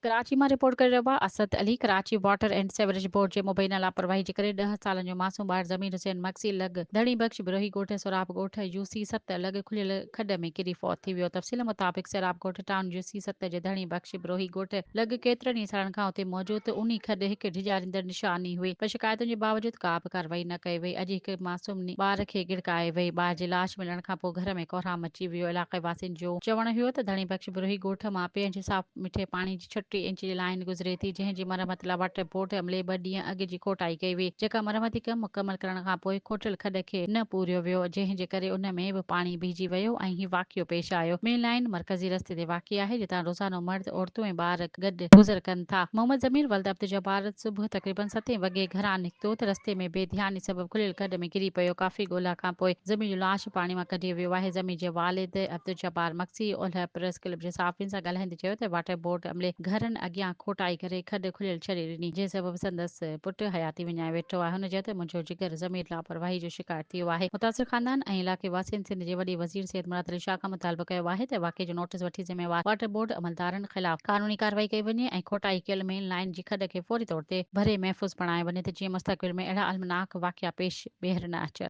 ڪراچي مان رپورٽ ڪري رهيو آهي Asad Ali, Karachi water and sewerage board جي مبينا لاپرواهي جي ڪري ڏهه سالن جو معصوم ٻار ضمير حسين مگسي لڳ ڌڻي بخش بروهي ڳوٺ سهراب ڳوٺ يو سي ست لڳ کليل کڏ ۾ ڪري فوت ٿي ويو تفصيل مطابق سهراب ڳوٺ ٽائون يو سي ست جي ڌڻي بخش بروهي ڳوٺ لڳ ڪيترن ئي سالن کان اتي موجود اونهي کڏ هڪ ڊيڄاريندڙ نشاني هئي پر شڪايتن جي باوجود ڪا به ڪارروائي نه ڪئي وئي اڄ هڪ معصوم ٻار کي ڳڙڪائي وئي ٻار جي لاش ملڻ کانپوء گهر ۾ ڪهرام مچي ويو علائقي واسين جو چوڻ هيو ته ڌڻي بخش بروهي ڳوٺ مان پيئڻ جي صاف مٺي پاڻي جي 36 انچ جي لائين گذري ٿي، جنهن جي مرمت لاء واٽر بورڊ عملي ٻه ڏينهن اڳ جي کوٽائي ڪئي هئي، جيڪا مرمتي ڪم مڪمل ڪرڻ کان پوء کوٽيل کڏ کي نه پوريو ويو، جنهن جي ڪري ان ۾ به پاڻي بيهجي ويو ۽ هي واقعو پيش آيو. مين لائين مرڪزي رستي تي واقع آهي، جتان روزانو مرد، عورتون ۽ ٻار گڏ گذر ڪن ٿا. محمد ضمير ولد عبدالجبار صبح تقريبن ستين وڳي گهران نڪتو ته رستي ۾ بي ڌياني سبب کليل کڏ ۾ ڪري پيو، ڪافي ڳولا کان پوء ضمير جو لاش پاڻي مان ڪڍيو ويو آهي، ضمير جي والد عبدالجبار مگسي اولهه پريس ڪلب جي صحافين سان ڳالهائيندي چيو ته واٽر بورڊ عملي گهرن اڳيان کوٽائي ڪري کڏ کليل ڇڏي ڏني، جنهن سبب سندس پٽ حياتي وڃائي ويٺو آهي. هن چيو ته منهنجو جگر ضمير لاپرواهي جو شڪار ٿي ويو آهي. متاثر خاندان ۽ علائقي واسين سنڌ جي وڏي وزير سيد مراد علي شاهه کان مطالبو ڪيو آهي ته واقعي جو نوٽيس وٺي ذميوار واٽر بورڊ عملدارن خلاف قانوني ڪارروائي ڪئي وڃي ۽ کوٽائي ڪيل مين لائين جي کڏ کي فوري طور تي ڀري محفوظ بڻايو وڃي ته جيئن مستقبل ۾ اهڙا المناڪ واقعا پيش ٻيهر نه اچن.